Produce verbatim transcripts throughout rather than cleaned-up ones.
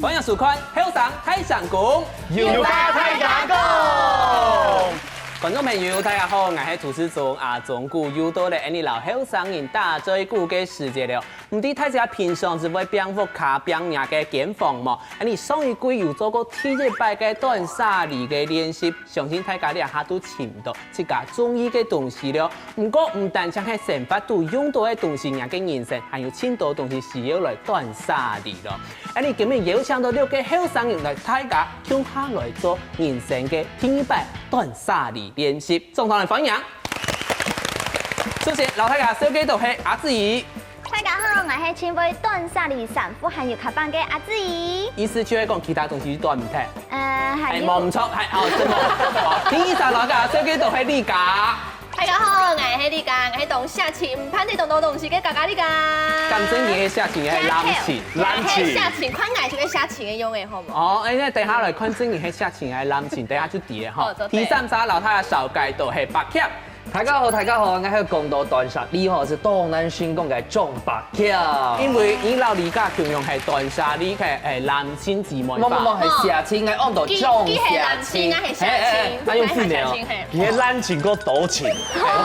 歡迎收看《後生大聲公》，有話大家講。觀眾朋友，大家好，𠊎係主持人阿忠牯，又到了𠊎俚摎後生人打嘴鼓个時節了。毋知大家平常時會拚屋下拚若个間房無？𠊎俚上一季有做過第一擺个斷捨離个練習，相信大家這下都尋到自家中意个東西了。毋過，毋單淨係生活肚用到个東西，若个人生還有盡多東西需要來斷捨離咯。𠊎俚今晡邀請到六個後生人來，大家共下來做人生个第一擺斷捨離練習。掌聲來歡迎！首先，摎大家紹介到係阿志怡。大家好，𠊎係盡會斷捨離衫褲還有卡邦个阿志怡。意思就係講其他東西斷毋忒。呃，還有，哎，無毋著，還，哦，真無。好，第二儕摎大家紹介到係麗佳。大家好，𠊎係麗佳，𠊎係當惜情，毋盼得當多東西个佳佳麗佳。敢真个係惜情還係濫情？濫情。係惜情，看𠊎就係惜情个樣仔，好無？哦，哎，該等下來看真个係惜情還係濫情，等下就知了吼。好，做得。第三儕摎大家紹介到係柏強。大家好，大家好，𠊎係講到斷捨離吼，係當難成功个張柏強。因為你摎麗佳共樣係斷捨離个，哎，濫情姊妹花。無，無，無，係惜情，𠊎安到張惜情。佢，佢係濫情，𠊎係惜情。哎，哎，哎，那用負面哦。𠊎係惜情，係。佢係濫情過多情。哎，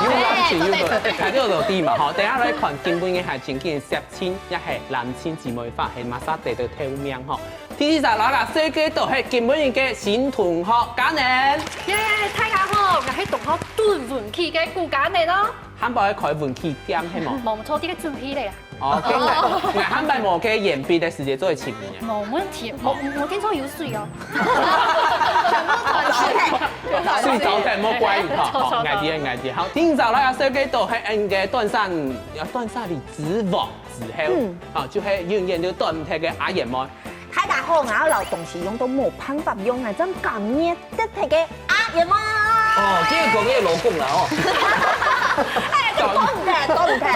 有濫情，有多，哎，大家有落地嘛，吼。等下來看今晡日係真正惜情，也係濫情姊妹花，係麼儕得到頭名吼。第二儕摎大家紹介到係今晡日个新同學，嘉寧。耶，大家好，𠊎係同學燉運氣个古嘉寧哦。漢堡愛開運氣店，係無？無毋著，這個準備咧。哦，該𠊎，𠊎漢堡無該鉛筆个時節做得請你啊。無問題，無，無聽說有水哦。全部都水。水早點莫怪你哈。好，好，好。𠊎知，𠊎知。好，第二儕摎大家紹介到係𠊎俚个斷捨，要斷捨離之王之后，嗯。好，就係永遠都斷毋忒个阿燕妹。 大家好，𠊎摎東西用到無辦法用，𠊎正甘願得忒个阿燕妹。哦，這個講你个老公啦哦。哎，這講毋得，講毋得。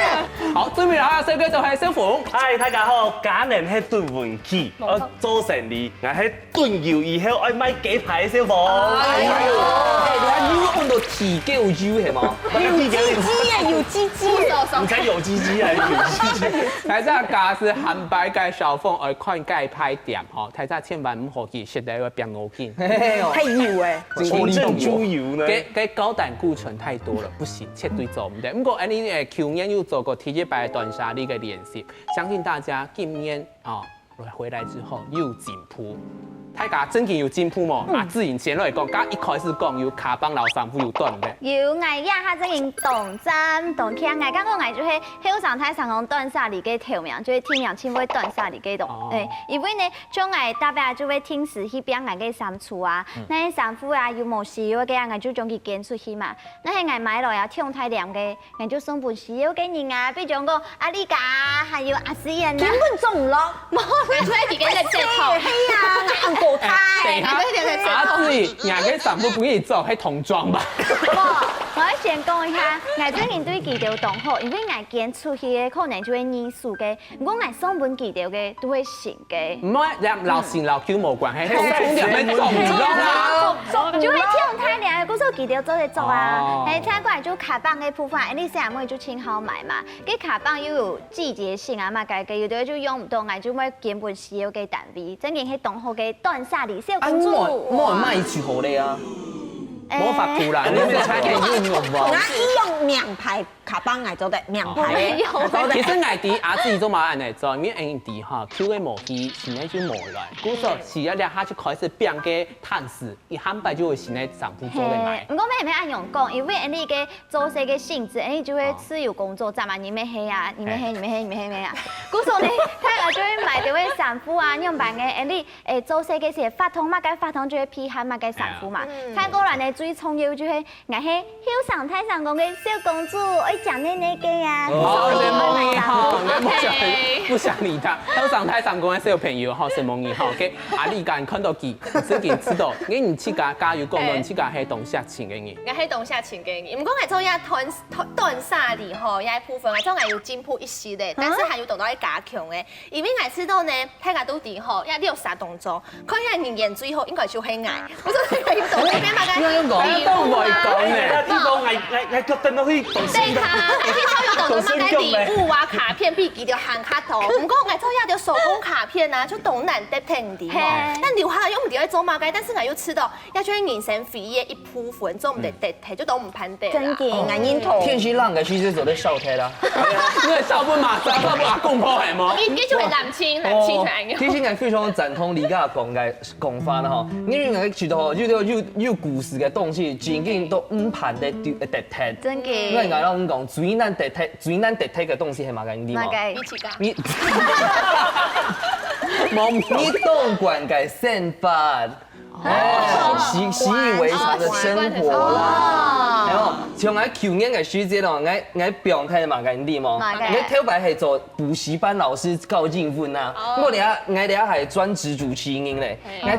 好，最尾摎大家紹介到係小鳳。嗨，大家好，嘉寧係燉運氣，無錯。呃，做生理，𠊎係燉油以後愛賣雞排个小鳳。哎喲，哎，你看油用到地溝油係無？有雞雞耶，有雞雞耶。毋使有雞雞啊，有雞雞。來，這個是漢堡个小鳳，愛看雞排店吼。 大家千萬毋好去食，會變腦筋。嘿嘿哦。太油欸。行政豬油呢？該，該高膽固醇太多了，不行，絕對做毋得。毋過，恁呢，誒，舊年有做過第一擺斷捨離个練習，相信大家今年，哦，回來之後有進步。大家真經有進步無？嗯。啊，志穎先來講，剛一開始講有卡邦摎衫褲有斷个。有，𠊎這下真經當讚當慶，𠊎感覺𠊎就係後生大聲公斷捨離个頭名，就係第一名盡會斷捨離个東。哦。誒，因為呢， 像𠊎逐擺就會定時去拚𠊎个衫櫥啊，嗯。該衫褲啊，有無需要个啊，𠊎就將佢捐出去嘛。該係𠊎買來啊，忒大量个，𠊎就送分需要个人啊，比如講阿麗佳啊，還有阿思燕啊。根本做毋落。無，拿出來幾個垃圾桶。係啊，恁高大。等一下，對，對，對，對。阿志，你个衫褲分你做，係童裝吧？無，𠊎愛先講一下，𠊎真經對佢兜當好，因為𠊎捐出去个可能就係二手个， 毋過𠊎送分佢兜个都係新个。毋好，這摎新摎舊無關係，係，重點係重量啊。就係忒大量，故所佢兜做得做啊。哦。係，再過來就卡邦个部分，恁呢細阿妹就盡好買嘛。該卡邦又有季節性啊，麼个个，有个就用毋到，𠊎就會捐分需要个單位，真經係當好个斷捨離小公主。啊，你無，無買就好了啊。誒。無法度啦，你無差點用用無？𠊎一用名牌 卡邦𠊎做得，名牌个。哦。其實𠊎知阿志做麼恁呢做，因為𠊎知哈，舊个無去，新个就無來。故所，嗯。係啊，這下就開始拚个攤子，一下擺就有新个衫褲做得賣。嘿，毋過乜毋係恁樣講，因為𠊎俚个做事个性質，𠊎俚就會自由工作，哦。昨暗晡日乜係啊，日乜係，日乜係，日乜係，日乜係啊。故所呢，大家就會買兜个衫褲啊，樣般个，𠊎俚，誒，做事个時節，發通麼个發通就會配合麼个衫褲嘛。哎呀。嗯。再過來呢，最重要就係 𠊎係後生大聲公个小公主，愛講奶奶个啊。哦，承蒙你吼，𠊎毋想，OK。毋想理他。後生大聲公个小朋友吼，承蒙你吼，OK。啊，你敢看到佢，自己知道，你自家加油講到，嘿。你自家係當惜情个人。𠊎係當惜情个人，毋過𠊎做這斷，斷，斷捨離吼，這部分，𠊎做𠊎有進步一息咧，但是還有當多愛加強个。 因為𠊎知道呢，大家都知吼，這六儕當中，看起來人緣最好應該就係𠊎。故所𠊎就做得變麼个？你用講，比如講，都毋會講呢。哎呀，你講，𠊎，𠊎，𠊎決定要去讀書。對啊，你去偷有當多麼个禮物啊、卡片，比佢就行較多。毋過𠊎做這條手工卡片啊，就當難得聽的嘛。但留下來又毋知愛做麼个，但是𠊎又知道，這就係人生回憶个一部分，做毋得得忒，就當毋盼得啦。真个，𠊎認同。天時冷个時節做得少忒啦。因為少不嘛，少不阿公婆係無？你你就係冷清，冷清就恁樣。其實𠊎非常贊同李家講个講法啦吼，因為𠊎覺得吼，有有有故事个東西，正經都毋盼得丟得忒。真个。因為𠊎摎你講，最難得忒，最難得忒个東西係麼个，你知無？麼个？你自家。你，你，你當慣个生活，哎，習習以為常的生活啦。然後從𠊎舊年个時節咯，𠊎𠊎表態嘛，你知無？麼个𠊎頭擺係做補習班老師教英文啊，我這下𠊎這下係專職主持人咧。𠊎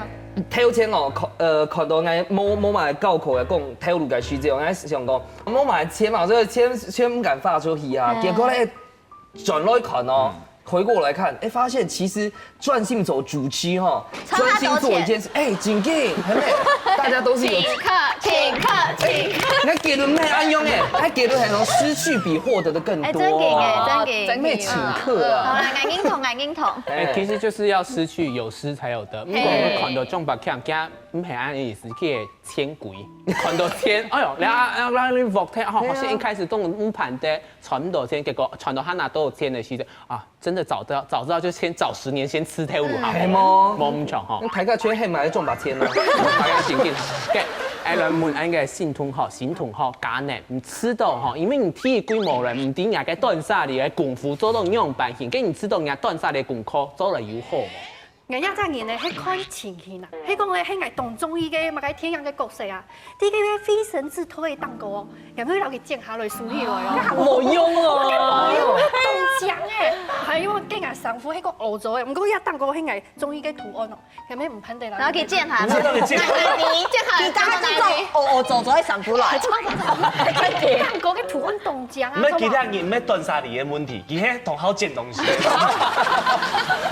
頭前哦，看呃看到𠊎無無麼个教課个講頭路个時節，𠊎想講無麼个錢嘛，所以錢錢毋敢花出去啊。結果咧轉來看哦，回過來看，哎，發現其實專心做主持哈，專心做一件事，哎，正經，很美，大家都是有。請客，請客，請客。那結論沒安用哎，那結論還說失去比獲得的更多。哎，真个哎，真个。没请客啊。好啦，𠊎認同，𠊎認同。哎，其實就是要失去，有失才有得。如果我們看到中白強，佢毋係恁意思，佢千鬼，看到錢，哎喲，然後然後你莫聽，好，好像一開始都毋盼得賺到錢，結果賺到還拿到錢的時候啊，真的早知道早知道就先早十年先辭退好。係無？無毋著吼。大家全黑埋中白錢咯。大家正經。OK，哎，來問恁个新同學，新同學，嘉年，你知道吼，因為你第一季無人，毋知人家个斷捨離个功夫做到仰般形，跟你知道人家斷捨離功課做了有好無？人家這人呢，係看情形啊，係講呢，係𠊎當中意个麼个電影个角色啊，第一个非神之托个蛋糕哦，也會摎佢剪下來收起來哦。無用哦。當強哎，還有跟𠊎衫褲係講歐洲个，毋過這蛋糕係𠊎中意个圖案哦，也毋盼得啦。然後佢剪下來，你知道你剪下來你剪下來，你剛剛就做哦哦走走在衫褲來，蛋糕个圖案當強啊，毋係其他人，毋係斷捨離个問題，佢係當好剪東西。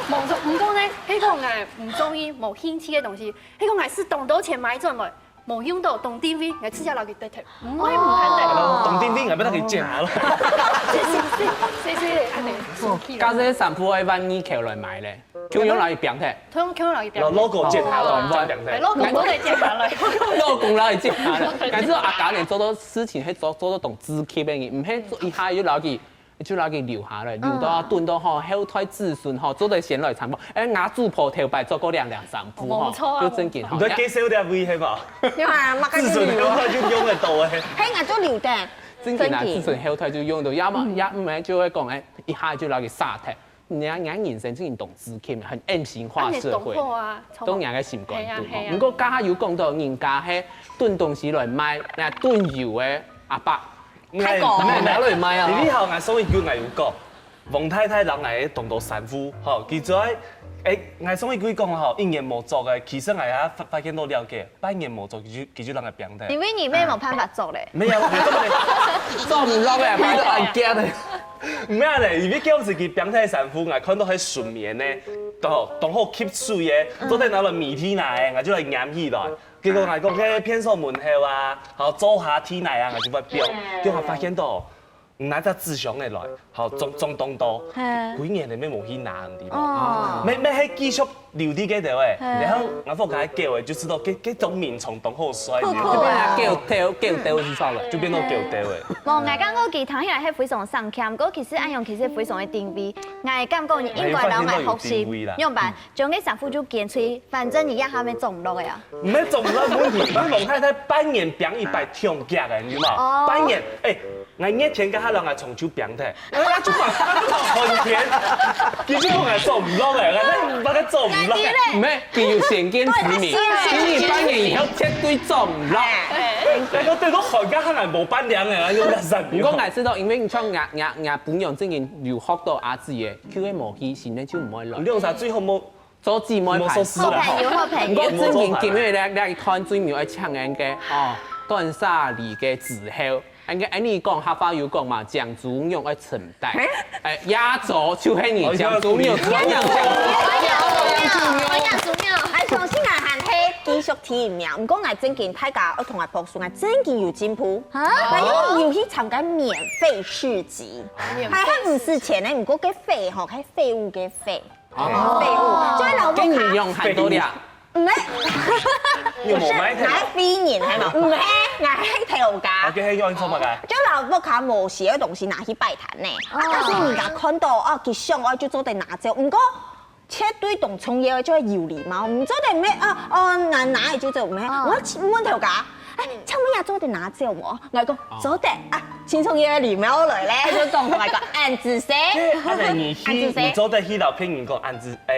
無錯，毋過呢，係講𠊎毋中意、無興趣个東西，係講𠊎使當多錢買轉來，無用到，當浪費，𠊎直接摎佢丟忒，毋會毋盼得。當浪費，𠊎愛摎佢剪下來。謝謝，謝謝，恁呢，生氣了。假使衫褲愛萬二箍來買咧，就用來平忒。通通摎佢丟然後忒。 logo剪下來，放兩哎，忒。老公都得剪下來。老公摎佢剪下來，但是阿嘉年做到事情係做做到當自己个人，毋係做一下就摎佢。就摎佢留下來，留到等到吼後代子孫吼，做得先來參訪。哎，吾祖婆頭擺做過兩領衫褲吼，無錯啊就正經吼。你在介紹這位係無？你看，麼个子孫後代就用得到誒。嘿，𠊎就留等。正經啊，子孫後代就用到，要麼也毋係就會講，哎，一下就摎佢捨忒。人家人家人生正經當自己，很M型化社會，啊，當然个心肝肚吼。係啊係啊毋過剛剛有講到人家係囤東西來賣，那囤油个阿伯，太高買買落去賣啊。你好，𠊎上一句𠊎有講，王太太摎𠊎當多衫褲，吼，佢就愛，誒，𠊎上一句講吼，一年無著个，其實𠊎也發發現到了解，半年無著，佢就佢就摎𠊎放忒。因為你妹無辦法做咧。沒有，沒有，做毋落个，你都按揭的。沒有咧，因為叫自己放忒衫褲，𠊎看到係順面呢，當當好吸水个，做得拿來米體拿个，𠊎就來拈起來。結果𠊎講，嘿，便所門口啊，好做下體內啊，𠊎就會放，結果發現到。 拿隻紙箱个來，好裝裝當多，係幾年都無去拿，你知無？哦乜乜係繼續留在該頭誒，係然後𠊎屋下狗誒，就知道該該種眠床當好睡，酷酷啊狗狗狗狗是啥个？就變到狗狗誒。無，𠊎感覺佢聽起來係非常省儉，毋過其實恁樣其實非常个定位。𠊎感覺你應該摎𠊎學習，用吧，將該衫褲就捐出去，反正你也還沒中落个啊。毋係中落問題，你王太太半年放一擺，忒遽个，你知無？哦半年，誒， 𠊎熱天該下摎𠊎從就放忒，啊，就嘛，啊，就嘛寒天，佢就講𠊎做毋落誒，𠊎那麼个做毋落誒。毋係，佢有先見之明，今年半年以後絕對做毋落。那個對到寒該下𠊎無半涼誒，用得散。毋過𠊎知道，因為你像𠊎𠊎𠊎本人正經有學到阿姊个，叫佢無去，現在就毋會來。你用啥最好無做姊妹無牌說。是啦。好朋友，好朋友。毋過正經今日咧，你看最尾愛請人个哦，斷捨離个之後，人个安尼講客話有講嘛，講豬肉愛承擔。哎，壓軸就係你講豬肉，怎樣講？哎，相信啊，還係其足第一名，毋過𠊎正經，大家愛同𠊎拍手，𠊎正經有進步。啊？𠊎又有去參加免費市集，免費市集。還還毋使錢呢，毋過該費吼，該廢物个費，哦。廢物，就係老婆卡。跟你用很多的啊。毋係，你有無買忒？𠊎係廢人，係無？毋係，𠊎係頭家。OK，係用做麼个？就老婆卡無寫个東西拿去擺攤呢，啊，但是人家看到哦，佢想愛就做得拿走，毋過 絕對當重要个就係有禮貌，毋做得毋係啊，哦，拿拿个就走，毋係，哦。𠊎愛問頭家，哎，請問這做得拿走無？𠊎講做得啊，盡重要个禮貌來咧，就講同𠊎講恁仔細，恁仔細。你做得去摎別人講恁仔，哎，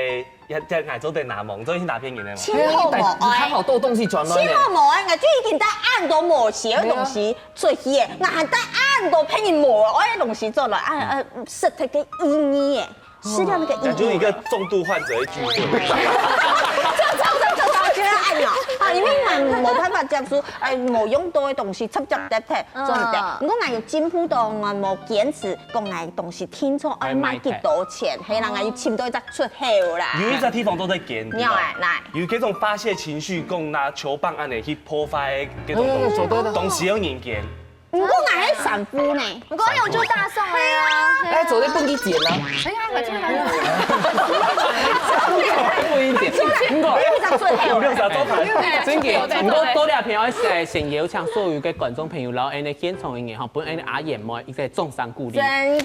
也也𠊎做得拿無，你做得去拿別人个無？盡好無愛，你看好多東西轉來呢。盡好無愛，𠊎就已經帶恁多無寫个東西出去个，𠊎還帶恁多別人無愛个東西轉來，啊啊，失去个意義个。 失掉那個意義。感覺一個重度患者的聚會。這這這這這，覺得哎呀，啊，因為𠊎無辦法接受，哎，無用到个東西，直接跌忒，做毋得。毋過𠊎有進步到，𠊎無堅持講𠊎東西定著愛賣幾多錢，係啦，𠊎有尋到一隻出口啦。有一隻地方都在堅持。你要來來。有這種發洩情緒，講拿球棒恁樣去破壞這種東西，嗯，做得的。東西有人堅。 毋過𠊎係散步呢。毋過用就大送了呀。哎，做得分佢剪啊。哎呀，我天啊！分佢剪。毋過，六十歲做得。真个，毋過多謝朋友，先先邀請所有个觀眾朋友，然後恁樣現場个人吼，分恁樣阿燕妹一個掌聲鼓勵。真个。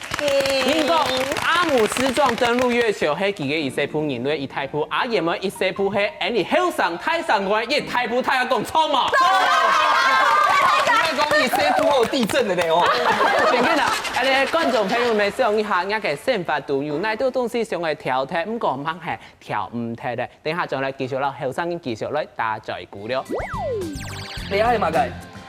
英國阿姆斯壯登陸月球，係佢个一世步人類一大步，阿燕妹一世步係恁樣後生大聲个一大步，大家講著無？ 你看講一世步後地震的呢哦。真个啦，哎，觀眾朋友們，想一下，人家个生活肚有哪兜東西想愛調忒，毋過吂係調毋忒个。等一下轉來繼續摎後生人繼續來打嘴鼓了。你還有麼个？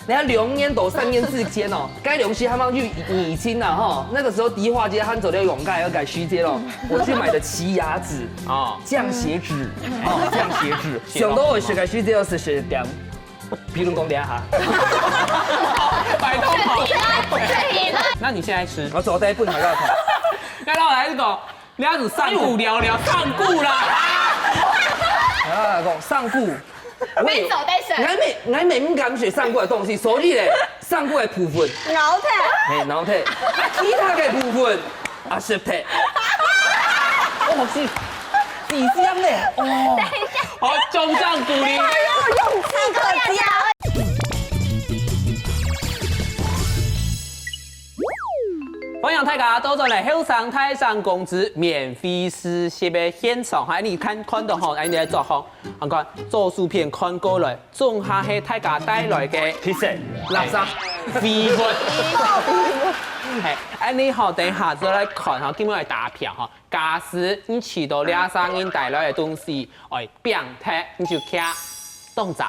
人家兩年到三年之間哦，該東西還吂有疫情啊吼，那個時候迪化街還做得用，該要改時間咯。我去買的奇亞籽哦，降血脂哦，降血脂，想到我食个時間要食十點。 比如講這下。拜託好。那你現在吃？𠊎做得分大家看。該老來講，你要是上顧聊聊，上顧啦。啊，講上顧。我也，我也走在身。𠊎乜，𠊎乜毋敢食上顧个東西，所以咧，上顧个部分。咬忒。嘿，咬忒。啊，其他个部分， 啊，食忒。哦，是，是這樣呢，哦。等一下。好，掌聲鼓勵。哎喲，勇氣可嘉。歡迎大家倒轉來後生大聲公子免費試食个現場，哈，你看，看到吼，哎，你來做吼，你看，做薯片看過來， 總下係大家帶來个，其實，垃圾、廢物。係，恁樣吼，等一下再來看吼，今日來打票吼。假使你試著這儕人帶來个東西，愛摒忒，你就擎當讚。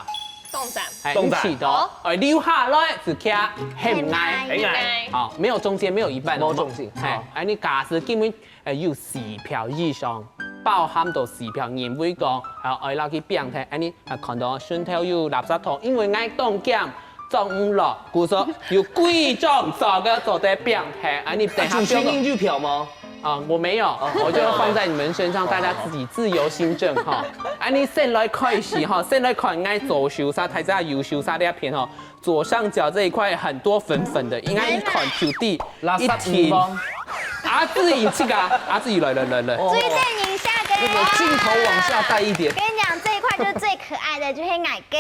當讚。係，你試著，愛留下來就擎很愛。很愛。好，沒有中間，沒有一半，無中間。係，恁樣假使今日，呃，有四票以上，包含到四票，認為講，啊，愛摎佢摒忒，恁樣 啊，看到脣頭有垃圾桶，因為𠊎當驚裝毋落，故所有幾張做个做得摒忒，恁樣等下啊，就全民投票嗎？啊，我沒有，我就放在你們身上，大家自己自由心證哈。恁樣先來開始哈，先來看𠊎左手下，大家右手下這片哈，左上角這一塊很多粉粉的，應該一看就知，垃圾一定。阿志穎這個，阿志穎來來來來。最頂一下个。那個鏡頭往下帶一點。跟你講，這一塊就是最可愛的，就係𠊎个。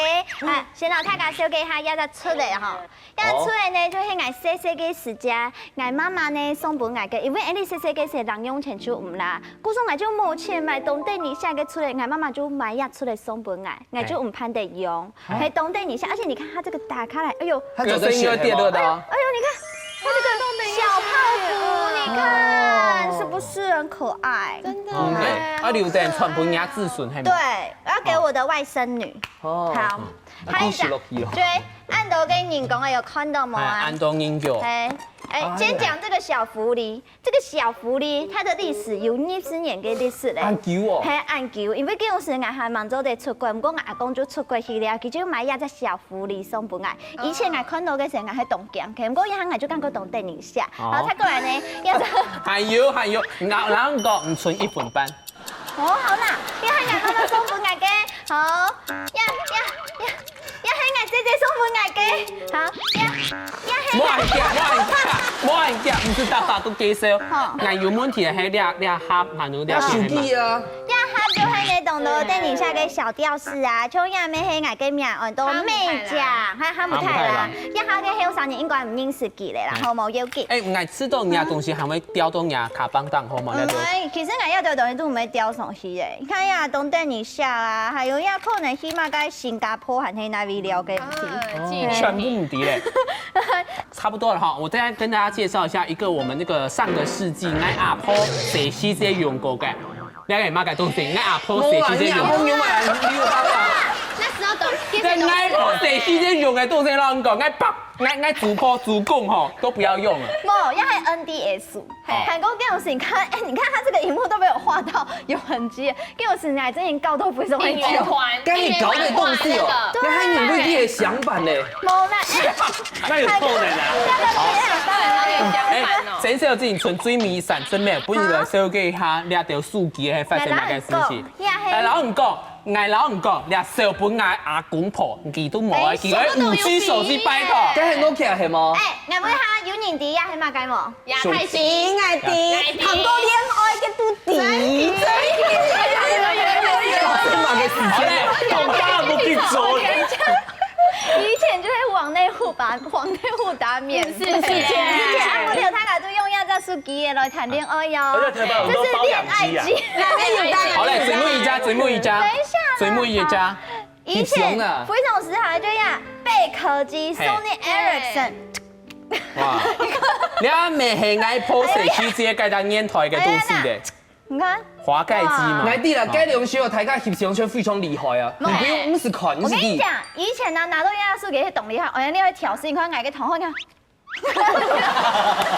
啊，先摎大家紹介一下，這隻出來哈。這出來呢，就係𠊎細細个時節，𠊎媽媽呢送分𠊎个，因為𠊎細細个時零用錢就毋啦，故所𠊎就無錢買當頂一下个出來，𠊎媽媽就買這出來送分𠊎，𠊎就毋盼得用。 還當頂一下，而且你看它這個打開來，哎喲，它走在前面嗎？哎呦，哎呦，你看它這個小泡芙，你看是不是很可愛？真的。嗯，哎，啊，留等傳分人家子孫，係嗎？對，我要給我的外甥女。哦。好，嗯，還有一個，繼續落去咯。對，恁多个人講个有看到無啊？哎，恁多人講。哎，哎，先講這個小狐狸， 這個小狐狸，它的歷史有二十年个歷史咧。恁久哦。係，恁久，因為該時𠊎還吂做得出國，毋過𠊎阿公就出國去了，佢就買這隻小狐狸送分𠊎。以前𠊎看到个時候，𠊎還當驚，毋過這下𠊎就感覺當得人惜。哦。然後再過來呢，這隻還有，還有，𠊎，𠊎講，你存一分半。哦，好啦，這下𠊎媽媽送分𠊎个，好，呀，呀。這送分𠊎个，好，呀，呀係。莫恁遽，莫恁遽，莫恁遽，毋使大家都介紹。好。𠊎有問題係這，這盒，還有這手機啊。這盒就係你當多等一下个小吊飾啊，像這乜係𠊎个名，安到美甲，還哈姆太郎。這下个後生人應該毋認識佢了啦，好無要緊。哎，𠊎知道你个東西還會掉到你个卡邦當，好嗎？嗯，哎，其實𠊎有兜東西都毋會掉上去个。你看呀，當等一下啊，還有呀，可能起碼在新加坡還係哪位了个東西。 全部毋知咧。差不多了哈，我再跟大家介绍一下一个我们那个上个世纪𠊎阿婆細時節用过个，那个嘛个东西，𠊎阿婆細時節用。用啊，用啊。那时候懂，在𠊎阿婆細時節用个东西，让你讲，𠊎爸，𠊎，𠊎祖婆、祖公吼都不要用了。無，也係N D S。 韓國给我你看，哎，你看他这个荧幕都被我画到有痕迹，给我你还真搞都不是很久。跟你搞点东西哦，那他有未必的想法呢。没啦，那有透的啦。哎，先生有自己存最尾三十秒，不如来紹介一下，你兜手机还发生哪个事情？哎，老实讲，哎，老实讲，你小本个阿公婆，佢都冇，佢个五G手机拜托。跟很多起来系吗？哎，你问下有人知呀，系嘛该无？呀，开心，爱的，谈到恋爱个都底。好嘞，大家不必做。以前就会往内互打，往内互打免试。是是是以前阿伯有他俩都用一下这手机来谈恋爱哟。而且台湾有很多包养鸡啊。好嘞，最尾一家，最尾一家，等一下啦，最尾一家。以前非常时还就呀，贝壳机 Sony Ericsson。哇，你阿妹很爱 pose，其实也该当年代个东西的。你看，滑盖机嘛。来，对了，该两首大家翕相圈非常厉害啊！你不用，不是看，你是你。我跟你讲，以前呢拿到亚数给些懂厉害，哎呀，你会挑事，你看哪个同学看。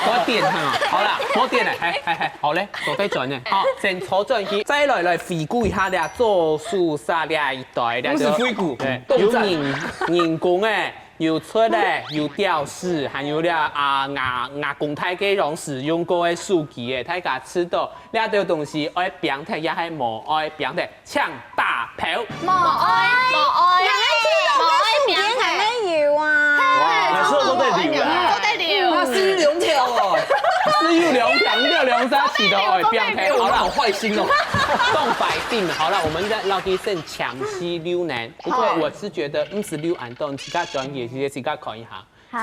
多点哈，好啦，多点了，还还还，好嘞，坐得转呢。好，先坐转去，再来来回顾一下了，做书啥了一代了。不是回顾对，动作有人人工哎，有出来，有吊饰，还有了啊，牙牙公太个用使用过的手机哎，大家知道。 这兜东西爱变脱也还无爱变脱，请打票。无爱，无爱，哪个听到个手机还没有啊？哇，说都在流啊。都在流。那是有两条哦，是有两条，有两条起头爱变脱。哎，我们好坏心哦。放白定，好了，我们再绕去剩强西溜呢。不过我是觉得，嗯，是溜安东，其他专业其实自家看一下。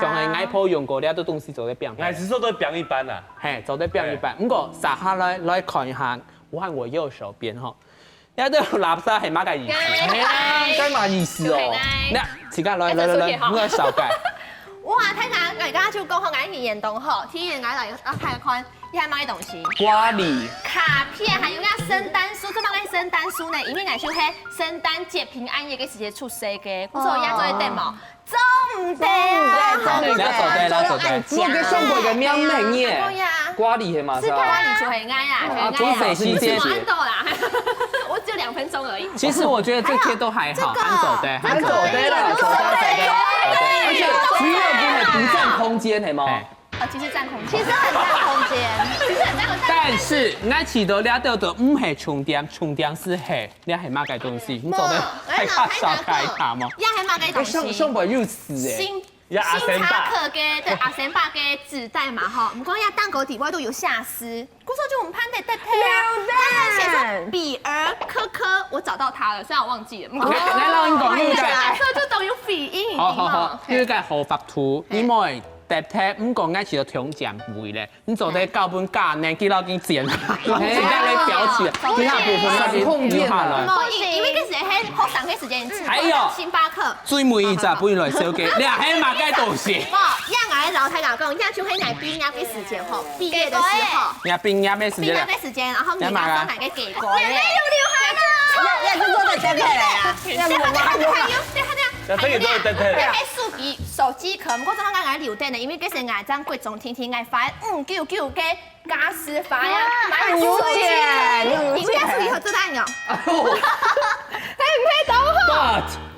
像是外婆用过，这兜东西做得变脱。哎，是说都会变一般啊。嘿，做得变一般。不过，接下来来看一下，我看我右手边哈， 那这垃圾系么个意思？哎呀，干嘛意思哦？那自家来来来来，我来紹介。哇，大家，大家就讲好，俺去远东吼，体验俺来啊，看看，你还买东西。瓜梨。卡片，还有那圣诞树，这么个圣诞树呢？因为俺就系圣诞节平安夜个时节出世个，故所也做一点嘛，做唔得啊。你要走对，你要走对。我给送过一个喵妹耶。对呀，瓜梨系嘛，是吧？瓜梨就很爱啊，很爱啊。啊，从小是你姐姐我。按到啦，我只有两分钟而已。其实我觉得这些都还好，这个还走得，还走得。还走得了，走得了。而且主要不是不占空间，系吗？哎啊，其实占空间，其实很占空间。其实很占空间。但是，俺起头了豆豆，唔系重点，重点是系，你系么个东西？你走得还怕少开卡吗？呀，还买个东西。上上百又死哎。星呀，阿星森巴。巴克个，对，阿森巴个纸袋嘛吼，毋过呀，蛋糕底背都有写诗，故所就毋盼得得忒啊。他还写说比尔科科，我找到他了，虽然我忘记了。来，来，让你讲，你讲。这就等于笔印，好好好，因为个好法度，你莫得忒，唔讲俺起头重点不会咧。 你做得教本教呢，佢老紧剪，老紧在那表起来，其他部分那边留下来。哦，因因为个时间，好长个时间，还有星巴克。最尾一只不用来收给，你还买个东西。哦，让俺老太讲讲，人家就很爱毕业的时间吼，毕业的时候，你要毕业没时间了毕业的，时间，然后你拿上来个给过嘞。那就坐在前面来啊。对，他这样，对，他这样，那这个都是等等。对，还手机手机壳，不过刚刚俺留等的，因为个时间俺这样贵重听听，俺翻五九九个。 家私法呀，买很有钱，很有钱。你应该是以后做大鸟。但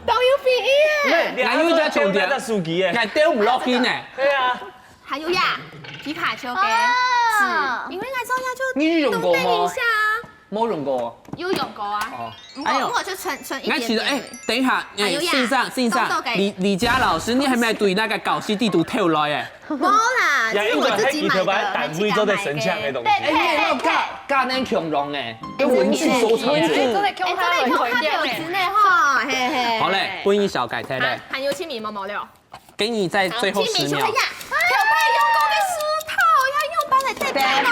都有便宜耶。那你还有在充电？在手机耶。俺丢唔落去呢。对啊。还有呀，皮卡丘给啊是，因为那时候要就你有用过吗动弹一下啊。没用过。有用過啊。哦。毋過，哎喲。毋過就存，存一點點而已。哎，其實，哎，等一下，哎，哎，喲呀，先生，先生，講到該李，李佳老師，你係毋係對那個教師地圖偷來的？無啦，這是我自己買的，單位做得申請的東西。對，對，對。哎，你有教，教恁共樣的，跟文具收藏者。哎，真的共下文具店的。哎，真的共下表情呢，吼，嘿，嘿，好嘞，嘿。分你小改菜嘞。啊，還有清明毛毛了。 給你再最後十秒。請問一下，頭擺用過个書套，要用白來代替嗎？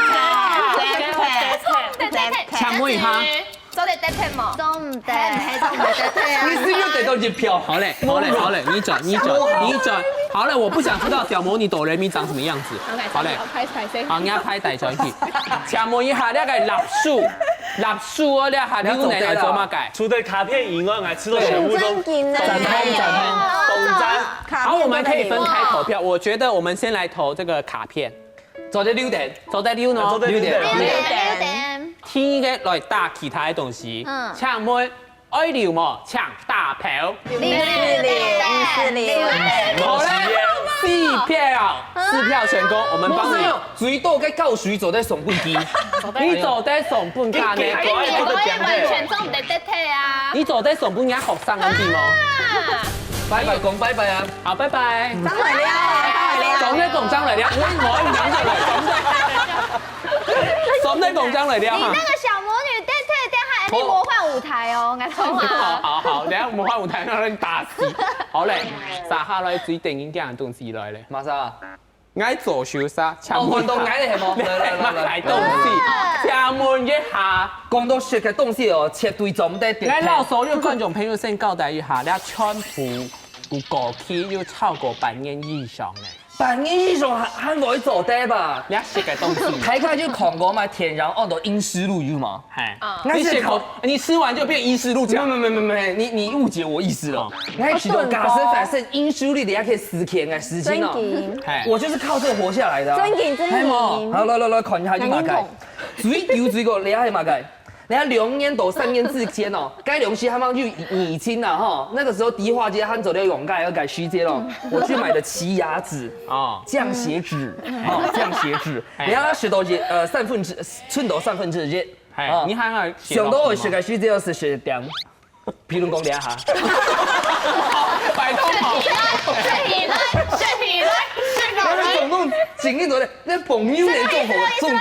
請問一下。做得代替無？做毋得。嘿，嘿，做毋得代替啊。你是不是得到一票？好嘞，好嘞，好嘞，你轉，你轉，你轉。好嘞，我不想知道小魔女哆來咪長什麼樣子。OK，好嘞。好，開始，開始。好，你要拍歹轉去。請問一下，那個蠟燭，蠟燭哦，那下你用來做麼个？除了卡片以外，還知道全部都正經的。展通，展通。 好，我們可以分開投票。我覺得我們先來投這個卡片。做得留等。做得留呢？做得留等。留等。第一個來打其他的東西。嗯。請問愛留無？請打票。留，留，留，留。好了，四票，四票成功，我們幫你。最多个教師做得送分佢。你做得送分佢呢？你，你，你完全做毋得得體啊！你做得送分人學生个地方。啊！ 拜拜，講拜拜啊！好，拜拜。張來了，張來了。總在講張來了，我我講張來，總在，總在講張來了哈。你那個小魔女戴佩戴下，你魔幻舞台哦，𠊎講啊。好好好，等下魔幻舞台讓人打死。好嘞，接下來最得人驚个東西來嘞。麼儕？ 𠊎做手勢，請問一下。哦，換到𠊎了，係無？來，來，來，來。來，東西，請問一下。講到食个東西哦，絕對做毋得點。𠊎摎所有觀眾朋友先交代一下，這全部有過期，有超過半年以上了。半年以上還，還會做得吧？這食个東西。大家就看過嘛，天然安到陰濕露有無？ 嘿，啊。你寫口，你吃完就變醫師路講。沒，沒，沒，沒，沒，你，你誤解我意思了。哦。𠊎係講假使發生陰濕路，你還可以死忒个事情哦。真的。嘿。我就是靠這個活下來的啊。真的，真的。嘿嘛，好，來，來，來，看一下，就麼个。最久，最久，你還有麼个？你看兩年到三年之間哦，該東西還蠻有疫情啦吼，那個時候迪化街還做得用，該，該時間哦，我去買的奇亞籽，哦。降血脂，哦，降血脂。嘿。你看它食到一，呃，三分之，寸到三分之一， 嘿，哦，你還愛寫到什麼？想到我食个時節係食點，譬如講這下。拜託。食起來，食起來，食起來，食起來。那總共緊緊做的，那朋友呢，做好，做，沒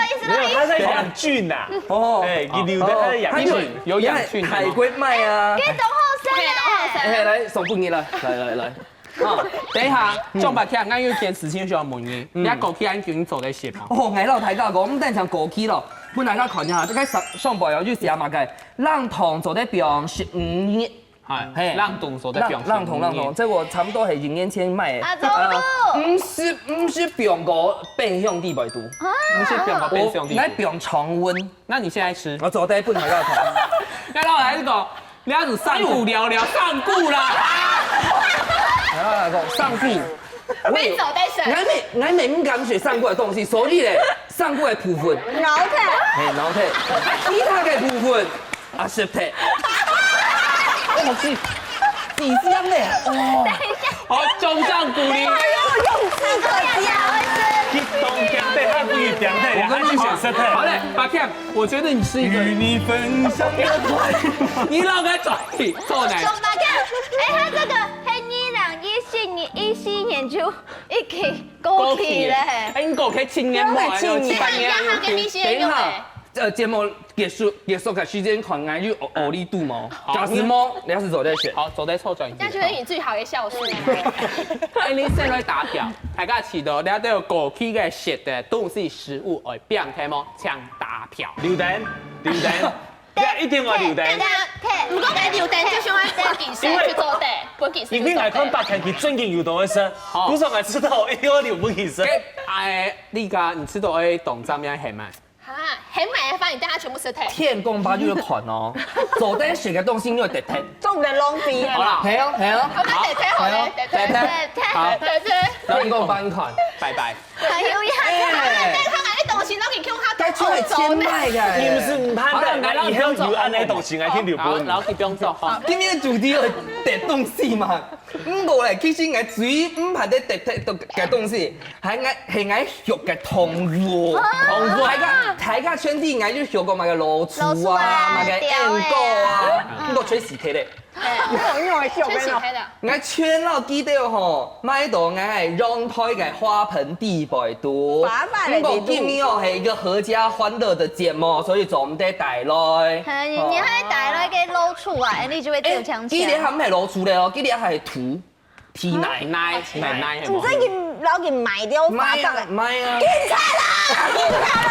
有，他在養菌吶。哦。哎，你留的他在養菌。哦，他有，有養菌的嗎？海龜賣啊。這種好食欸。哎，來，送分你了，來，來，來。 啊，等一下，嗯。上白天，𠊎有一件事情想問你，嗯。你過去恁久你做得食嗎？哦，𠊎摎大家講，毋單淨過去咯，分大家看一下，這個上，上背哦，就寫麼个，冷凍做得放十五日。哎，嘿。冷凍做得放十五日。冷，冷凍，冷凍，這我差不多係一年前買的。啊，做得。呃，毋係，毋係放過冰箱底背肚。啊。毋係放過冰箱底背肚。哦，𠊎放常溫。 那你現在吃？𠊎做得分大家看。該老來講，你要是上顧聊聊，上顧啦。然後來講，上顧，我也，沒走在神。𠊎乜，𠊎乜毋敢食上顧个東西，所以咧，上顧个部分，咬起來。嘿，咬起來。其他个部分，啊，食忒。哦，是，是這樣的，哦。等一下。 好，掌聲鼓勵。哎喲，勇氣可嘉。去東京，對，他不一樣，對，我跟你講，他就選色彩。好嘞，Pak Kiam，我覺得你是一個，與你分享的快樂。你老該轉去，坐哪？上白天，哎，他這個係二零一四年，一四年就已經過期了，嘿。哎，你過期七年嘛，過期七年。七八年啊，等一下，呃，節目結束，結束个時間看，𠊎有，有，有力度無？好，假使無，你還係做得食。好，做得錯轉一下。這樣就是你最好的孝順。哎，你先來打票，大家知道，你都有過期个食的東西、食物愛放忒無？請打票。留等，留等，你一定要留等。對，對，對。毋過該留等就想愛分技師去做得，分技師去做得。因為來看Pak Kiam，佢正經有多會食，好。不是我知道，一定要留分技師。哎，你講，你知道愛當怎樣係嗎？ 哈，很美的話，你帶他全部吃忒。天公伯就係款哦，做得食个東西你會得忒。做毋得浪費。好啦。係哦，係哦。好，那得忒好了，好，得忒，得忒，得忒，好，得忒。天公伯你看，拜拜。還有呀，哎。他買的東西，摎佢共下該出來千買个。你毋係毋盼个，好了，來，以後有恁樣个東西，𠊎去留分。好，然後去不用做哈。今日主題有點東西嘛，毋過咧，其實𠊎最毋盼个特特个東西，係𠊎係𠊎畜个動物。動物。大家大家圈地，𠊎就畜過麼个老鼠啊，老鼠啊，麼个鸚鵡啊，毋過全死忒咧。 你有用个笑个咯。𠊎全老記得吼，買到𠊎陽台个花盆底背肚。花盆个底肚。毋過今日哦，係一個合家歡樂的節目，所以做毋得帶來。哎，你你還帶來个老鼠啊，哎，你就會掉槍槍。欸，佢這還毋係老鼠咧哦，佢這還係土，地泥。泥，泥泥係無？你真係老給埋掉，買啊，買啊。警察啦，警察啦，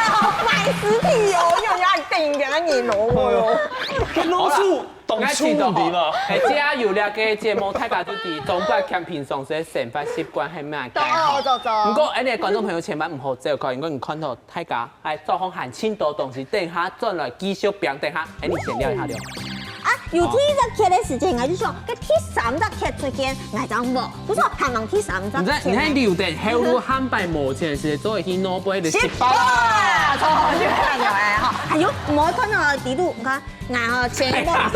買屍體哦，你有要定給他你挪哦。哎喲，老鼠。 當聰明哦。哎，只要有這個節目，大家就知中國人平常時个生活習慣係麼个吼。懂，懂，懂。毋過，恁樣觀眾朋友千萬毋好走開，因為你看到大家，哎，桌項還盡多東西，等下轉來繼續拼，等下，哎，你先尞一下尞。啊，有第一隻劇个時間，𠊎就想，該第三隻劇出現，𠊎正無。不過，還吂第三隻劇呢。你在，你在留等後路，下擺無錢時，做一去諾貝爾的十八。十八，超好笑，哎哈。還有，無看到底肚，你看。 然後前一個。哎，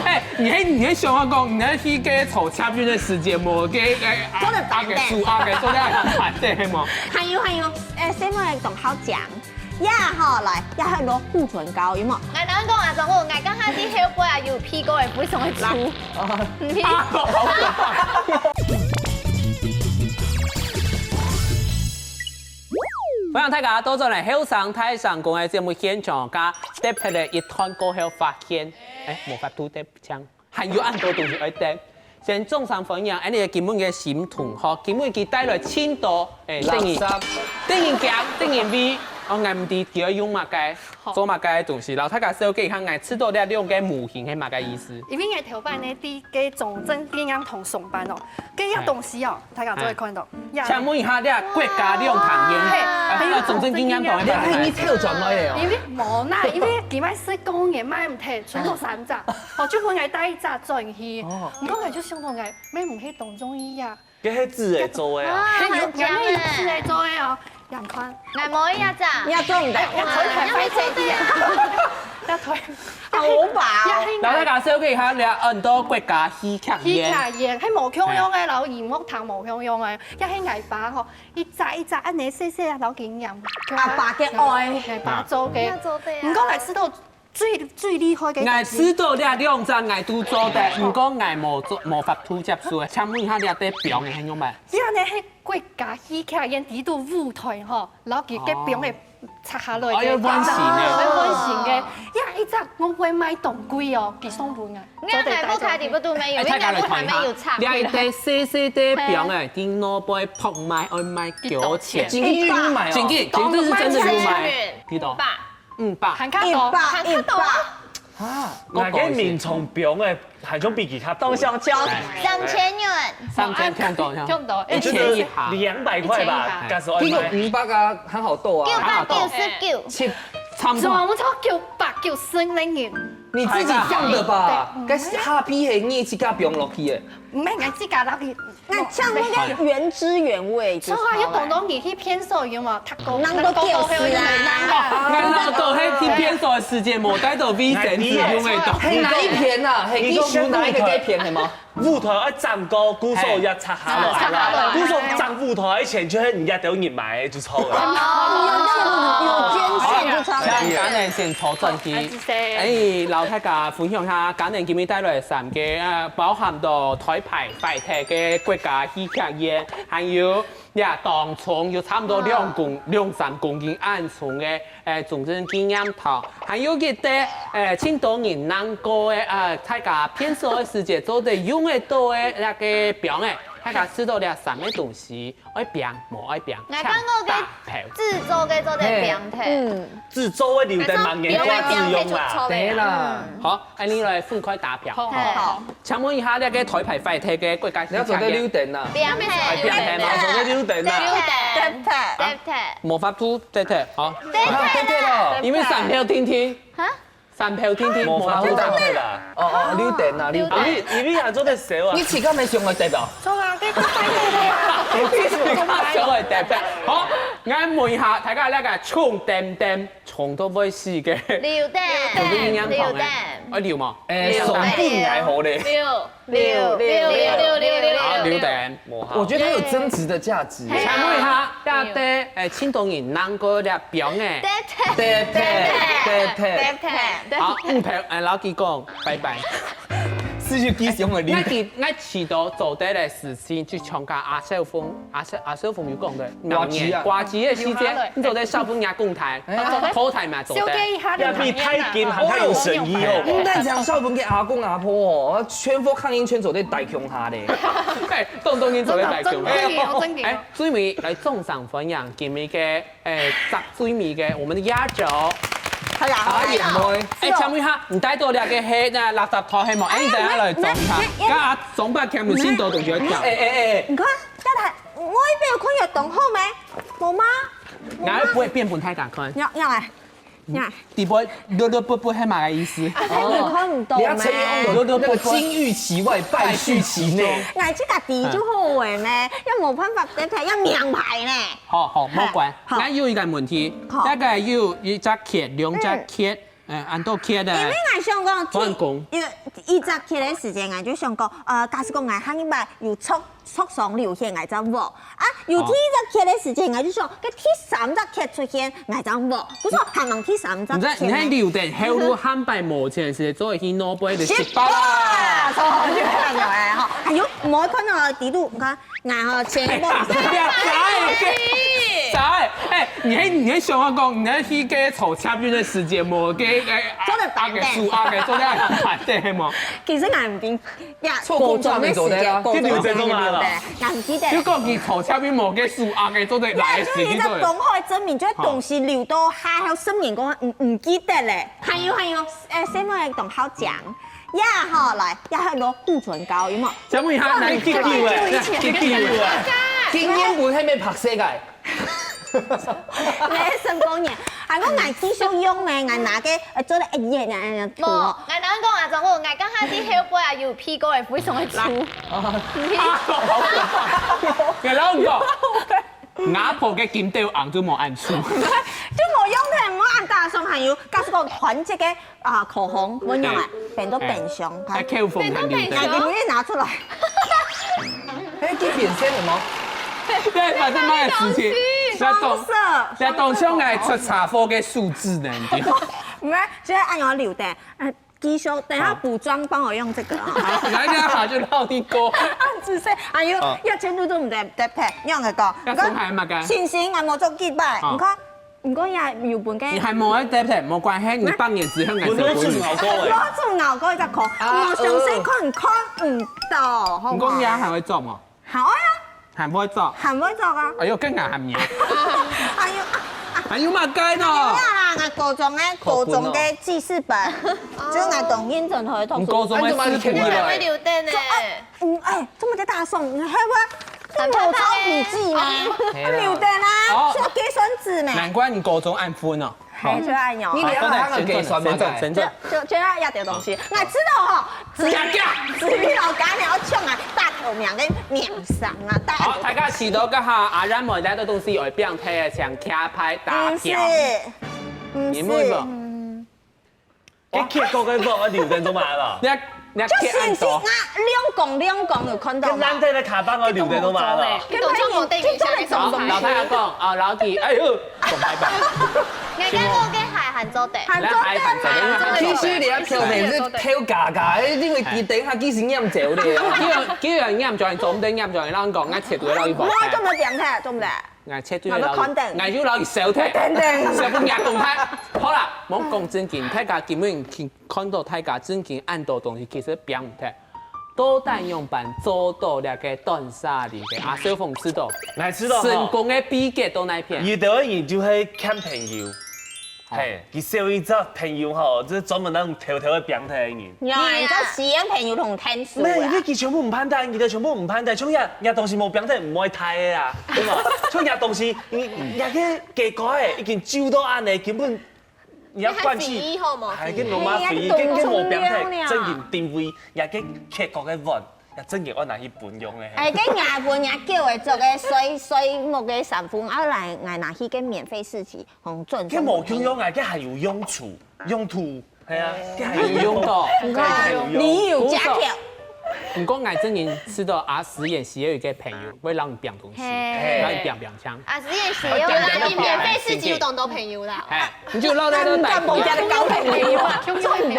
哎，你還你還想要講，你還去該坐捷運个時間無？該哎，做得反的。阿給輸阿給做得反的係無？還有還有，哎，什麼講好講？呀，好來，要很多護唇膏，有沒有？𠊎同你講啊，總共𠊎剛剛在後背啊有P過个，非常个粗。啊，好可怕。 歡迎大家倒轉來後生大聲公个節目現場，佮特別个一段過後發現，哎，無法度得獎，還有恁多東西愛得。先掌聲歡迎，恁樣今晡个新同學，今晡佢帶來盡多，哎，等於，垃圾。等於講，等於味，哦，𠊎毋知佢愛用麼个，好。做麼个東西。然後大家紹介一下，𠊎試著這兩個模型係麼个意思？因為𠊎頭擺呢，在該中正紀念堂上班哦，該樣東西哦， 大家做得看到。呀。請問一下，這國家兩廳院，嘿，啊，這中正紀念堂个，你還你跳轉來个哦。因為無啦，因為佢賣十公元賣毋忒，賰到三隻，哦，就分𠊎帶一隻轉去。哦。毋過𠊎就想到𠊎買毋起當中意啊。這係紙个做个啊。啊，係有，還有紙个做个哦。 樣看。𠊎無一隻。你也做毋得。哎，要推還快些點。要推。好吧。然後大家紹介一下，這恁多國家戲劇院。戲劇院，係無共樣个，然後螢幕堂無共樣个，也係𠊎爸吼，一隻一隻恁樣細細，然後佢念。阿爸个愛。𠊎爸做个。啊。毋過𠊎試著 最最厲害个。𠊎試著這兩隻𠊎都做得，毋過𠊎無做，無法度接受。請問一下，這塊表演係用麼？這呢係國家戲劇院底肚舞台吼，然後佢个表演拆下來个。哦，要換新个。要換新个。呀，一隻我會賣當貴哦，佢送分𠊎。你看買不開底部都沒有，哎，大家來看一下，因為買不開沒有拆回來。這一塊細細个表演，哎。頂多會拍賣，愛賣幾多錢？真的有賣哦。真的，真的是真的有賣。幾多？一百。 五百。還較多。一百，還較多啊？一百。啊，𠊎个眠床表个，還像比佢較貴。當想搶。哎。三千元。三千，差不多，差不多，一千以下。兩百塊吧，一千以下。假使愛買。這個五百啊，還好多啊。九百九十九。七，差不多。總共九百九十零銀。你自己放的吧？哎呀。該下批係你自家放落去个。毋係，𠊎自家落去。 那像那個原汁原味就好了。所以啊，有當多人去便所有無？讀過，人都丟失啊。人都丟失啊。𠊎老豆係去便所个時間無帶到衛生紙用个到。係哪一片啊？係你手哪一個該片係嗎？舞台愛整過，故所也拆下來。拆下來。故所整舞台以前就係人家都人買就錯了。哦，有有捐獻就超讚。請Karen先坐轉去。哎，老大家分享下，Karen今日帶來三個啊，包含到台北懷特个國家戲劇院，還有 呀，當重有差不多兩公、兩三公斤恁重个，誒，中正紀念堂，還有一個，誒，盡多人難過个，啊，大家便所个時節做得用得到个那個表演，大家試著這三個東西，愛拚無愛拚，𠊎講過个請搭配。製作个做得拚忒。嗯。製作个留等明年再使用啦。對啦。好，恁樣來分開搭配。好，好。請問一下，那個台北懷特个國家戲劇院。你要做得留等啊。拚忒。哎，拚忒嘛，做得留等啊。留等。對對。無法度，對對，好。對對啦。因為三票定定。哈？三票定定，無法度。無法度，對對啦。哦哦，留等啊，留等。因為因為還做得燒啊。你自家沒想過對吧？做啊，小个特別。好，𠊎問一下大家，那個衝點點衝到會死个，榴彈，有沒有營養糖个？榴彈，啊，有嗎？哎，手不拿好嘞。榴榴榴榴榴榴啊，榴彈。我觉得它有增值的价值。請問一下，大家，哎，青島人能夠這表演？對对对对对。對對，好，嗯，陪，哎，老弟講，拜拜。四十几雄的榴𠊎知，𠊎知道做得个事情，就像个阿少峰，阿少阿少峰有講个，瓜子啊瓜子个時間，你做得小朋友公台，哎呀口台嘛做得。小給一下要比太金還較有誠意哦。毋單淨小朋友，阿公阿婆哦，全部抗爭圈做得大共下咧。哎，東東你做得大真熊。的有真的有哎，最尾來掌聲歡迎今日个哎，最尾个我們的壓軸。阿燕妹，哎，請問一下，你帶到這個係那垃圾袋係無？哎，你等下來裝一下，跟阿總把全部先都同學講。哎哎哎，你看，太太，我一邊有看有懂後沒？我嗎？然後不會變本太敢看，你要你要來，你要來。底部綠綠不不係麼个意思？你看唔懂你要成咩？功的那個金玉其外，敗絮其內。哎，這個底就好誒咩？要沒辦法，對不對？要名牌呢。好好，莫管。好那有一個問題，好大概有一隻缺，兩隻缺，嗯，恁多缺的。因為𠊎想講，換工有一隻缺的時間，𠊎就想講，呃，假使講𠊎下一擺有著著上流行，𠊎就無。啊，有第一隻缺的時間，𠊎就想，該第三隻缺出現，𠊎就無。不是，還望第三隻你在你在缺呢。留等後路坦白無錢時，做一去諾貝的失敗。啊，所以就看到哎哈，還有，莫看到底肚，你看，𠊎哈錢無。不要砸欸，砸欸！哎，你還你還想要講，你還去給炒嘉賓的時間無？給哎，做得辦的啊給輸啊給做得辦的係無？其實𠊎毋定呀，做工作還沒做得啊高中的時間就留等做嘛啦。，𠊎毋記得。就講佢炒嘉賓無給輸啊給做得來的時間做得。就一隻公開證明，就係東西留到下後十年過後，毋毋記得咧。還有還有，誒，細妹同好講，呀好來，呀還有護唇膏，有無？請問一下，來，給給我，給給我。今年不係沒拍攝个，來，成功年，還講𠊎繼續用呢，𠊎拿个，呃，做得一眼啊，無，𠊎同你講啊，總共𠊎剛下去後背啊，有屁股會非常的粗。給老公講，阿婆个金斗紅就無恁粗。就無用个，無恁打爽，還有，假使講團結个啊，口紅，我用啊，變到變香，哎，看，口紅還留變到變等。哎，你們拿出來，哎，去變色了嗎？對，反正那個事情，在當雙色，在當上來出車禍个數字呢，對。沒，就係恁樣留等，嗯，繼續，等一下補妝幫我用這個啊。來，那好就落地溝。啊，仔細，還有啊要全部都毋得得配，你用个講，要重來嘛該星星啊，我做幾擺，啊你看，你看也有本个，你還無愛得配，無關係，你半年之後還是可以。我都做老高哎，我做老高一隻口，我相信看看毋到，好嗎？你講你還會做嗎？好啊，還會做？還會做啊，哎呦，更加還嚴。哎呦，還有麼个呢？啊，𠊎高中个高中个記事本，就𠊎當認真去讀書。你高中个師傅你還會了。留等呢？嗯，哎，這麼个打爽，你還會，這無抄筆記嗎？嘿啦留等啊哦，做計算紙咩？難怪你高中恁分哦。還就愛用你。等下還有計算嘛？先走，先走。就就要壓點東西，𠊎知道吼，子加價子瑜老家你要唱啊，大頭名跟名聲啊，大好，大家試到這下阿然妹帶到東西有變態，請徛牌打毋是票。，毋你問是，我，你結果个บอกว่า留等做嘛啦？你要你要就貼恁多星星啊，兩公兩公有看到嗎？跟難得的卡邦要留等做嘛啦？你懂就無等一下，你好，懂老太太講啊，老弟，哎呦，講拜拜。人家我个鞋還做得，還做來，還還做得。其實你要調整是挑價價，因為佢等下幾時驗走咧。既然既然驗咗，做毋得驗咗，人講，𠊎切對老弟我做毋得點睇，做毋得。𠊎切對老弟，我要看等𠊎有老弟笑睇，等等笑分人動態。好啦，莫講正經，大家今日去看到大家正經恁多東西，其實變毋忒。到底樣般做到這個斷捨離个？阿小鳳知道，你知道吼成功个秘訣到哪片？有兜人就係欠朋友，係，佢少一隻朋友吼，就專門那種偷偷个變態个人。有啊，你知道實驗朋友同天使咩？因為啊。佢全部毋盼待，佢兜全部毋盼待，像這這東西無變態，毋會大个啊，對無？像這東西，你你个結果誒，已經舊到恁呢，根本你要關你還肥好無係，跟羅馬肥，跟跟無變態，正經定位，也跟結果个碗。也真个愛拿去分用个。哎，該𠊎分人叫个做个睡睡目个衫褲，後來𠊎拿去个免費市集，紅賺賺。該無共樣啊，該還有用處，用途，係啊，該還有用到。你有加條。毋過𠊎真正知道阿詩也係有一個朋友會讓你變東西，嘿。讓你變變強。阿詩也係有啦，你免費市集有當多朋友啦。哎，你就落在那代。你敢講人家的交朋友啊？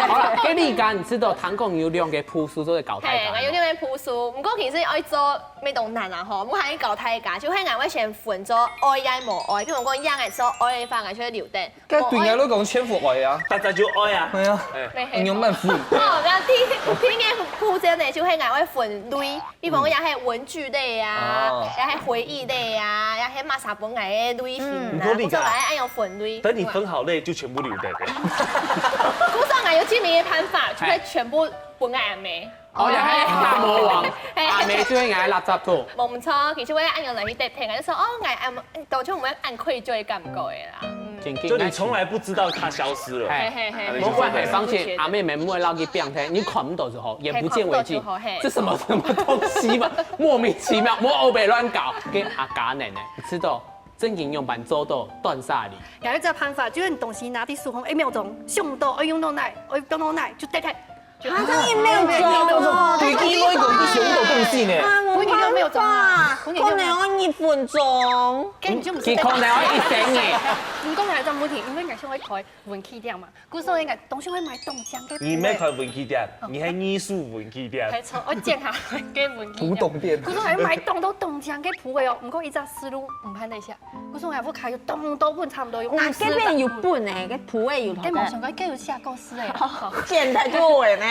好了，給你講，你知道唐貢有兩個鋪書都在搞太太。嘿，有兩個鋪書，毋過其實愛做 乜當難啊吼，毋好去搞大家，就係𠊎會先分做愛也無愛，譬如講，樣个時候愛个話，𠊎就會留等。該對𠊎來講，全部愛啊。大家就愛啊。係啊，哎。你有慢分。哦，然後第第一个步驟呢，就係𠊎會分類，比如講，也係文具類啊，哦。也係回憶類啊，也係麼儕分𠊎个類型啊，嗯。毋過你講，故所𠊎愛有分類。等你分好類，就全部留等。故所𠊎有盡明个辦法，就係全部分𠊎阿姆。 哦，也係大魔王，嘿。阿姆就會拿垃圾桶。無錯，其實𠊎也恁樣來去得聽，就說，哦，𠊎，嗯，當初𠊎恁愧疚个感覺个啦。嗯。就你從來不知道它消失了。嘿。嘿，嘿，嘿。無關係，反正阿姆毋會讓你變態，你看毋到就好，眼不見為淨。嘿，看毋到就好，嘿。這什麼什麼東西嘛，莫名其妙，莫烏白亂搞，跟阿家人呢，你知道，正經用板做到斷捨離。有一隻辦法，就是你東西拿在手上，一秒鐘，想到，愛用到哪，愛用到哪，就得忒。 啊，這樣一秒鐘哦。對，因為講你想到東西呢。啊，分你都沒有中啊。分你都沒有。可能要一分鐘。跟你就不是在佢可能要一生呢。你講來這問題，因為𠊎想愛開文具店嘛，故所應該東西會買當靚个。你毋係開文具店，你係藝術文具店。沒錯，我建下个文具店。古董店。故所還買當多當靚个鋪位哦，毋過一隻思路毋盼得下。故所𠊎屋下有當多本差不多有五十本。該邊有本欸，該鋪位有頭个。該無想過，該有寫故事欸。哦，現在就會呢。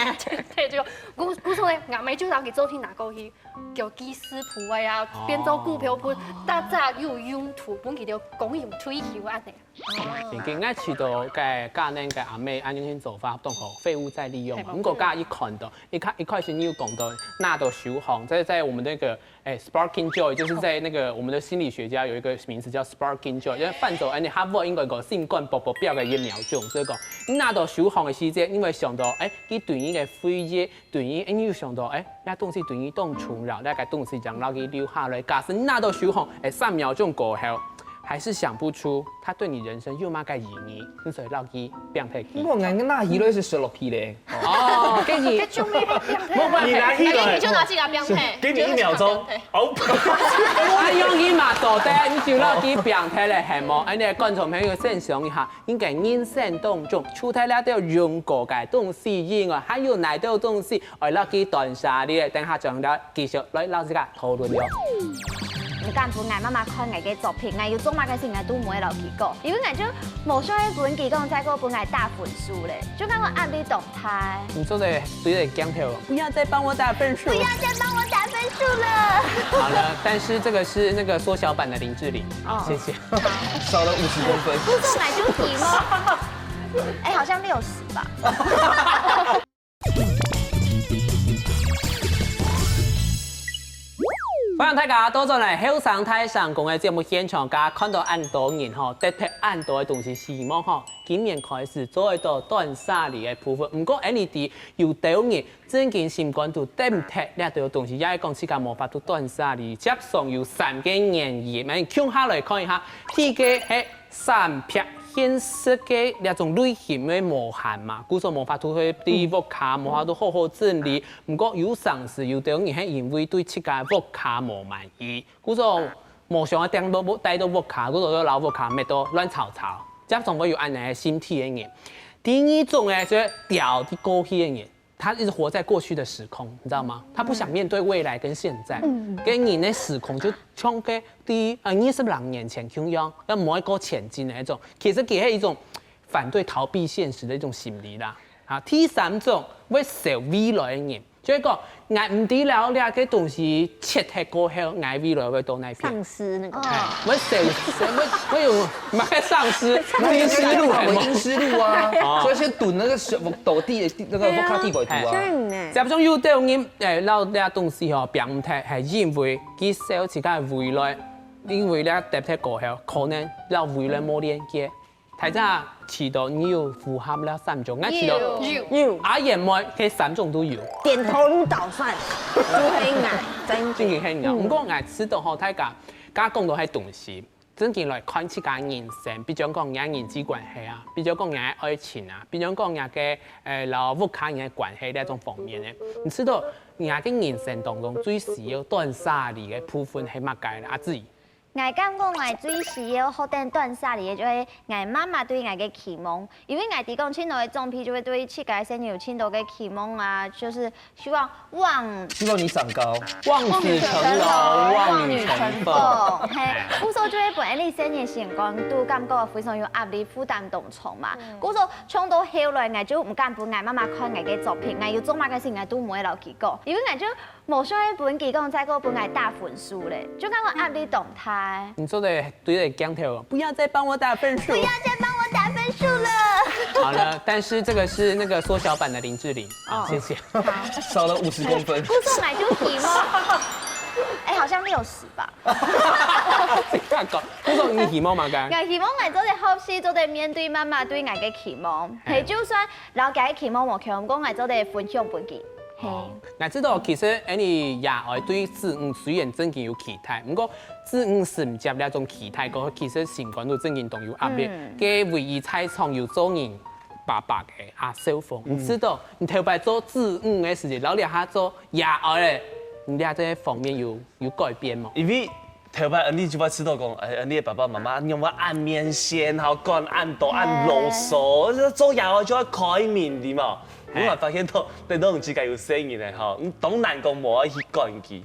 對，就故故所呢，阿姆就拿佢做去拿過去，叫記事簿啊，哦。變做股票本，大家又有用途，分佢兜公有退休恁呢。正經，𠊎試著該家人个阿姆恁樣去做法，當好廢物再利用嘛。嘿，毋過剛剛一看到，一開一開始你有講到拿到手項，在在我們那個 哎，sparking joy，就是在那個我們的心理學家有一個名詞叫sparking joy，因為翻做，哎，你哈佛應該講心肝噗噗飆个一秒鐘，所以講，你拿到手項个時節，你會想到，哎，佢對你个回憶，對你，哎，你又想到，哎，該東西對你當重要，該個東西將讓佢留下來。假使你拿到手項，哎，三秒鐘過後，還是想不出它對你人生有麼个意義，你所以讓佢放忒佢。毋過𠊎个拿起來係摔落去咧。 哦，跟你，該種咩？無關係，你拿起來，你就拿起來，不要配，給你一秒鐘。哦，啊，用一嘛，做得，你就拿去放忒了，係無？恁呢，觀眾朋友想像一下，應該人生當中，除忒了兜用過个東西以外，還有哪兜東西愛拿去斷捨離？等下轉來繼續來摎自家討論了。你敢分𠊎媽媽看𠊎个作品，𠊎有做麼个事情𠊎都毋會摎佢講，因為𠊎就無想愛分佢講，再過分𠊎打分數咧，就感覺壓力當 嗨。你做得對著鏡頭，不要再幫我打分數。不要再幫我打分數了。好了，但是這個是那個縮小版的林志玲。好，哦。謝謝。少了五十公分。不是買就行嗎？哎，好像六十吧。歡迎大家倒轉來後生大聲公个節目現場，大家看到恁多人吼，得忒恁多个東西，希望吼，今年開始做得到斷捨離个部分。毋過，恁呢知 有兜人正經心肝肚得毋忒這兜東西，也係講自家無法度斷捨離。接上有三個原因，𠊎共下來看一下。第一個係三別現實个這種類型个無閒嘛，故所無法度去對屋下，無法度好好整理。毋過有成時有兜人係因為對自家屋下無滿意，故所無想愛帶到屋，帶到屋下，故所就摎屋下搣到亂糟糟。接上會有恁呢个心態个人。第二種呢，就係掉在過去个人。 他一直活在過去的時空，你知道嗎？他不想面對未來跟現在。嗯。跟你那時空就像个第，呃，二十零年前共樣，要某一個前進的那種，其實也是一種反對、逃避現實的一種心理啦。啊，第三種會想未來的人，就係講，𠊎毋知了這個東西切忒過後，𠊎未來會到哪片？喪屍那個。哎，會想，會，會有，麼个喪屍？陰屍路，陰屍路啊，哦。所以先囤那個是，土地的，那個，對啊。屋下底背土啊。哎。像呢。 接種有兜人，誒，摎這東西吼，放忒，係因為佢想自家个未來，因為這得忒過後，可能摎未來無連接。大家試著你有符合這三種，𠊎試著有有阿燕妹，佢三種都有。點頭如搗蒜，就係𠊎，真正經很有。毋過𠊎試著吼，大家，剛講到係東西，正經來看自家人生，比如講人人際關係啊，比如講人愛情啊，比如講人个呃，摎屋下人个關係這種方面呢，你試著人个人生當中最需要斷捨離个部分係麼个呢？阿志， 𠊎感覺𠊎最需要學等斷捨離个，就係𠊎媽媽對𠊎个期望。因為𠊎知講盡多个長輩就會對自家个細人有盡多个期望啊，就是希望望希望你長高。望子成龍，望女成鳳。嘿，故所就會分𠊎細人時光都感覺非常有壓力，負擔當重嘛。故所衝到後來，𠊎就毋敢分𠊎媽媽看𠊎个作品，𠊎有做麼个事情，𠊎都毋會摎佢講，因為𠊎就 無想愛分佢講再過分𠊎打分數咧，就感覺壓力當大。你做得對著鏡頭，不要再幫我打分數。不要再幫我打分數了。好了，但是這個是那個縮小版的林志玲啊，謝謝。少了五十公分。故所𠊎就希望，哎，好像六十吧。這樣講，不過你希望麼个？ 𠊎希望𠊎做得學習，做得面對媽媽對𠊎个期望，係就算摎佢个期望無共，毋過𠊎做得分享分佢。係。哦，𠊎知道，其實恁呢爺哀對子女雖然正經有期待，毋過子女承接這種期待，過其實心肝肚正經當有壓力。該唯一在場有做人爸爸个阿少峰，你知道你頭擺做子女个時節，摎這下做爺哀咧，你這方面有有改變無？因為頭擺恁呢就會知道講，哎，恁呢爸爸媽媽仰會恁面線，吼，管恁多恁囉嗦，做爺哀就愛開明，對無？我還發現到，等到你自家有細人了吼，你當難講無愛去管佢，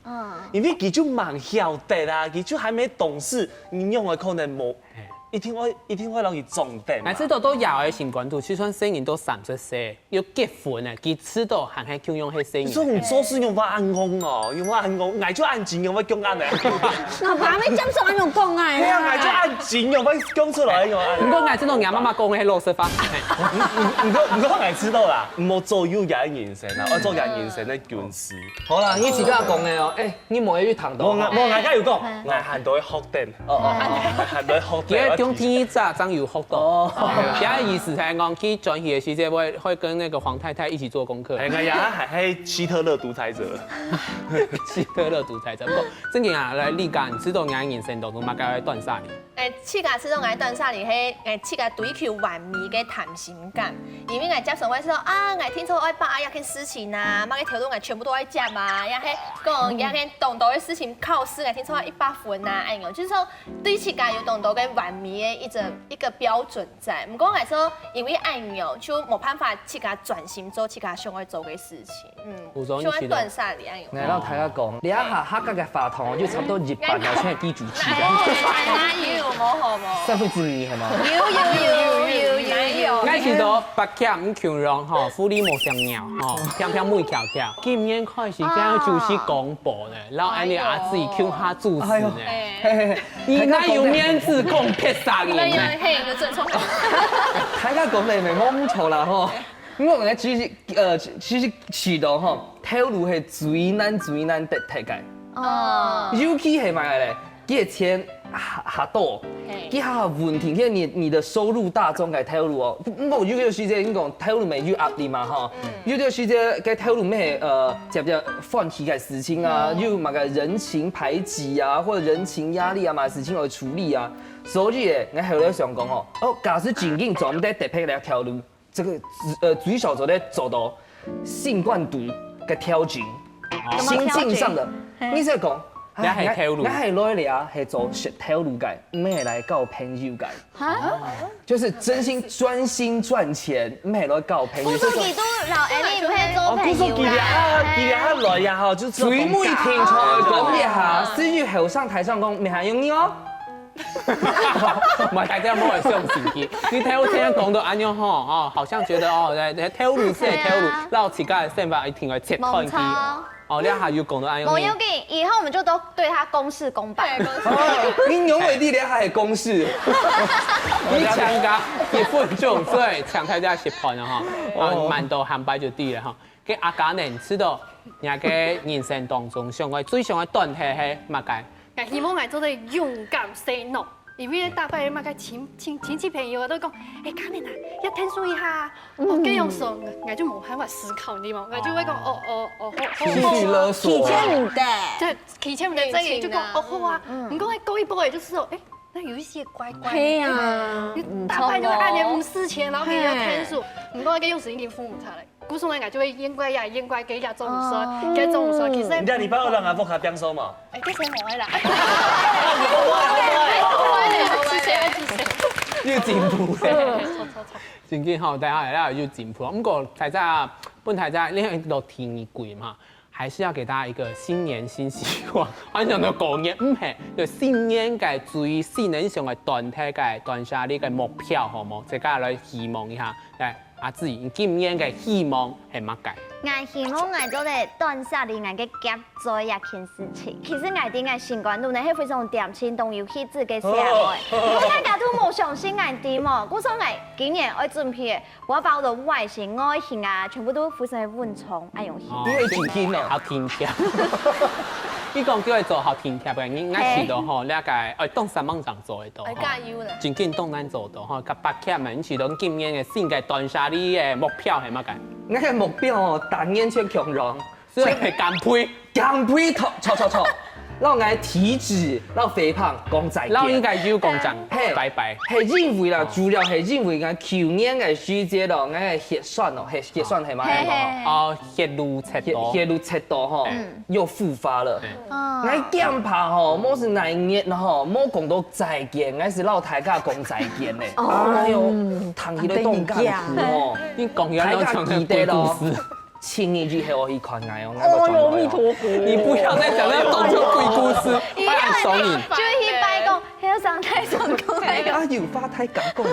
因為佢就吂曉得啊，佢就還沒懂事，你仰會可能無，一定會一定會讓佢重擔嘛。還知道到爺哀心肝肚，就算細人到三十歲， 要結婚了，佢知道還係共樣係細人。這種做事仰會恁戇哦，仰會恁戇，𠊎就恁精，仰會恁戇呢？我爸沒接受恁樣講啊。對啊，𠊎就恁精，仰會講出來，仰會恁戇。毋過𠊎知道𠊎媽媽講个係老實話。毋過毋過𠊎知道啦，毋好左右人人生啊，愛做人人生个軍師。好啦，你自家講个哦，哎，你無愛去聽到。我我𠊎家有講，𠊎還在學等，哦哦，還在學等。佢中第一隻正有學到，哦，佢个意思係講，佢轉去个時節會會跟那個黃太太一起做功課。哎，𠊎也還係希特勒獨裁者。希特勒獨裁者。毋過正經啊，來，你講，你知道你人生當中麼个愛斷捨離？誒，自家知道𠊎斷捨離係，誒，自家追求完美个貪心感，因為𠊎接受會知道啊，𠊎定著愛把握一件事情啊，麼个條路𠊎全部都愛接啊，也係講也係當多个事情考試，𠊎定著愛一百分啊，哎喲，就是說對自家有當多个完美个一個一個標準在。毋過𠊎說，因為恁樣就無辦法自家專心做自家想愛做个事情。 嗯，武松就愛斷捨離恁樣。來，摎大家講，這下客家个話筒就差不多一半了，現在記住記哎了。哎哎，有無好無？三分之二係嗎？有有有有有有。𠊎知道八強毋共樣吼，狐狸無想鳥吼，偏偏每條條。今年開始，今日主持廣播呢，然後恁呢阿志共下主持呢，哎，嘿嘿嘿，你哪有面子講別儕人呢？嘿，有準錯。大家講得無錯啦吼。因為我們其實呃，其實知道吼，頭路係最難最難得到个，哦，尤其係麼个咧？佢个錢較較多，佢較穩定，因為你你的收入大眾个頭路哦。毋過有个時節，你講頭路無有壓力嘛吼，有个時節个頭路無呃，接接歡喜个事情啊，有麼个人情排擠啊，或者人情壓力啊，麼个事情愛處理啊。所以咧，𠊎後來想講哦，哦，假使真正做毋得特別个頭路， 這個呃最少做得做到心肝肚个調整，心境上的。你係講，這係頭路𠊎係來了係做識頭路个，毋係來交朋友个。就是真心專心賺錢，毋係來交朋友。不是你都老Annie不會做哦，故所佢這朋友啦下。佢這下來呀吼，就知道最尾聽出來講一下，至於後生台上講，毋係用你哦。毋係，大家莫相信佢。你聽我聽講到恁樣吼，哦，好像覺得哦，來來，頭路係頭路，然後自家个想法一定愛切斷佢。哦，你還有講到恁樣。無要緊，以後我們就都對他公事公辦。你永遠你咧還係公事。你請假一分鐘，所以請大家食飯啊哈，啊，蠻多坦白就對了哈。該阿嘉呢，你知道你个人生當中，想愛最想愛斷忒係麼个？ 𠊎希望𠊎做得勇敢say no。因為大擺嘛，个親親親戚朋友都講，哎，卡尼娜，要聽書一下啊，哦，該樣說，我就無辦法思考，你知無？我就會講，哦哦哦，好好好。情緒勒索。提前毋得。對，提前毋得，這個就講，哦好啊，毋過過一步也就是哦，哎，那有一些怪怪的。係啊，你大擺就按呢毋使錢，然後你要聽書，毋過該樣時已經付毋出來。 故所呢，𠊎就會應該呀，應該該呀，中午說，該中午說，其實你這禮拜有讓阿福卡變瘦嗎？哎，這些無愛啦。謝謝，謝謝。又進步了。錯錯錯。真緊吼，大家也要有進步。不過大家，本大家你看到第二季嘛，還是要給大家一個新年新希望。好像講過年，毋係，就新年个最新年想个短期个短期个目標，好無？大家來希望一下。 來，阿志，你今年个希望係麼个？𠊎希望𠊎做得斷捨離𠊎个夾嘴這件事情。其實𠊎知𠊎心肝肚呢係非常恬靜、當有氣質个細妹。毋過大家都無相信𠊎知無？故所𠊎今年愛準備个，我包到外形、外形啊，全部都非常个穩重，愛用心。哦，你會緊緊哦。好緊張。你講就會做好緊張个，你，你試著吼，這个，哎，當三萬張做得到吼。哎，加油啦。真緊當難做到吼，甲八千萬，你試著今年个新个斷捨離个目標係麼个？𠊎个目標哦，逐年就強壯，所以減肥。減肥，錯錯錯錯，摎𠊎體脂，摎肥胖講再見。摎應該有講聲，嘿，拜拜。係因為啦，主要係因為𠊎舊年个時節咯，𠊎个血栓哦，血血栓係麼个？哦，血路赤道。血血路赤道吼，又復發了。 𠊎驚怕吼，無係哪一日吼，無講到再見，𠊎係摎大家講再見呢。哎喲，聽起來當艱苦哦。你講起來像个鬼故事。七日以後去看𠊎哦，𠊎个轉來哦。你不要再講那種鬼故事，不然手你。就去拜講，還有上台上講那個。啊，有發太感動了。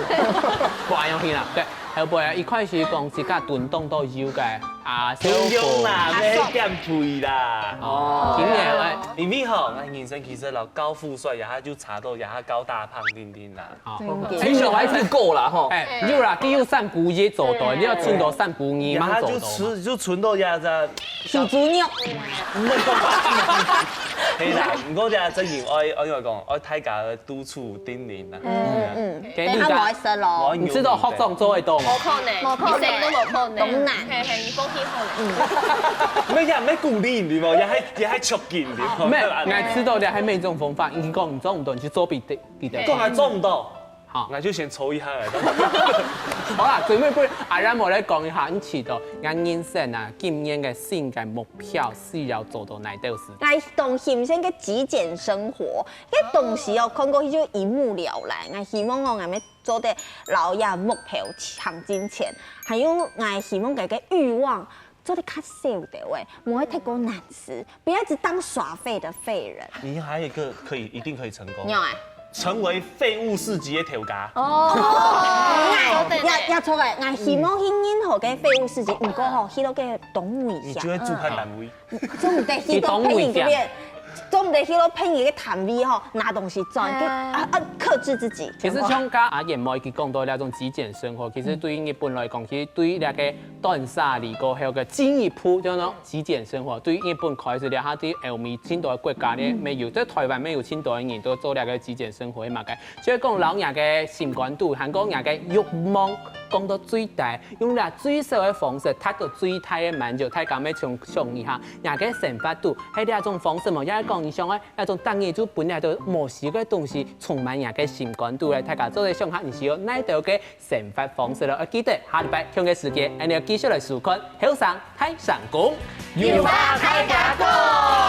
不然用去啦，對，還有不然一開始講自家蹲動都有个啊，小虎。中央啦，要減肥啦。哦，今年哎。 因為吼，𠊎人生其實摎高富帥也下就差到也下高大胖丁丁啦。好。真的。其實還是夠啦吼。哎，有啦，佢有三姑爺做到，你要存到三姑二也下就存就存到也只。小豬肉。係啦，毋過這正經愛愛愛講，愛大家督促叮嚀啦。嗯嗯，等下無愛食咯。你知道學長做得到嗎？無可能，無可能，一生都無可能。當難。嘿嘿，你放棄好了。毋係也毋係鼓勵你無，也還也還促進你無。毋係，𠊎知道你還有一種方法，你講你做毋到，你去做別个。 記得。講還做毋到，好，𠊎就先抽一下來。好啦，最尾不阿然無來講一下，你試著，𠊎人生啊，今年个新个目標係要做到哪兜事？𠊎當欣賞个極簡生活，該東西哦，看過去就一目了然。𠊎希望哦，𠊎乜做得摎這目標行進前，還有𠊎希望該个慾望 做得較少兜仔，莫愛忒過難食，不要只當耍廢的廢人。你還有一個可以，一定可以成功。你有欸？成為廢物市集的頭家。哦，也也錯欸，𠊎希望去任何个廢物市集，毋過吼，去到个當危險。你就會主辦單位。做毋得去到別人个，做毋得去到別人个攤位吼，拿東西轉，啊啊，克制自己。其實像剛阿燕妹佢講到那種極簡生活，其實對於日本來講，其實對於那個 斷捨離過後个進一步，就係講極簡生活，對日本開始了，佢對歐美盡多个國家呢，乜有，在台灣乜有盡多个人都做這個極簡生活嘛个。就係講摎若个心肝肚，還過若个慾望降到最低，用這最少个方式達到最大个滿足，大家乜想想一下，若个生活肚係這種方式無？也係講你想愛那種逐日就分這兜無需个東西充滿若个心肝肚咧，大家做得想下，你需要哪兜个 生活方式咯。愛記得下禮拜共个時間，𠊎兜繼續來收看《後生大聲公》，有話大家講。